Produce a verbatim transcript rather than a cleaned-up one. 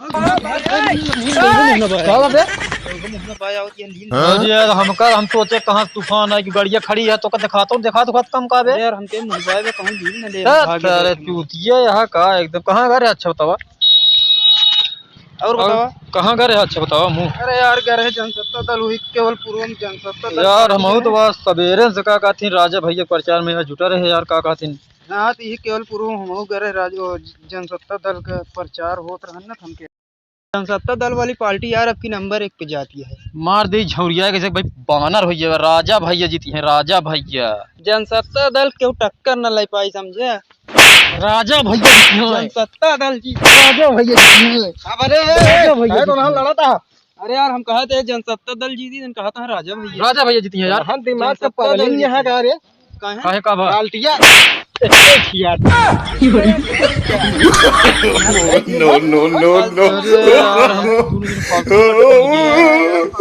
का बा बे? अरे यार, हमका, हम सोचे कहाँ तूफान आई कि गड़िया खड़ी है, तोका देखात हूँ, देखात हूँ, कम का बे? अरे यार, हमके मुंबई में कहूँ लीन न ले, भाग अरे गए। चूतिया यहाँ का एकदम, कहाँ घर है? अच्छा बतावा। और और बतावा। कहाँ घर है? अच्छा बतावा मुँह। अरे यार, घर है जनसत्ता दल, वही केवल पूर्व में जनसत्ता दल यार, पार्टी हमहू है। तो बस सबेरे से का कहथिन, राजा भैया प्रचार में जुटा रहे यार, का कहथिन। हाँ, तो ये केवल पूर्व में हमहू घर है राज-, वो जनसत्ता दल का प्रचार होत रहन ना, तो हमके जनसत्ता दल वाली पार्टी यार, अब की नंबर एक पे जाती है। मार दे झौरिया, कैसे भाई बानर हो गया, राजा भैया जीती है, राजा भैया। जनसत्ता दल केहू टक्कर न ले पाई, समझे? राजा भैया जीती है। जनसत्ता दल जी। राजा भैया जीती है। अब अरे, राजा भैया अरे, तो जीती नाम है। लड़ा था। अरे यार, हम कहा थे जनसत्ता दल जीती, तुम कहा था राजा भैया। राजा भैया जीती है यार। हम दिमाग से जनसत्ता दल पगली यहाँ जीती है। का रे? काहे? काहे का बा? बाल्टिया। एक यार। No, no, no, no। अरे यार, हम दोनों जन फालतू में पड़ गए यार।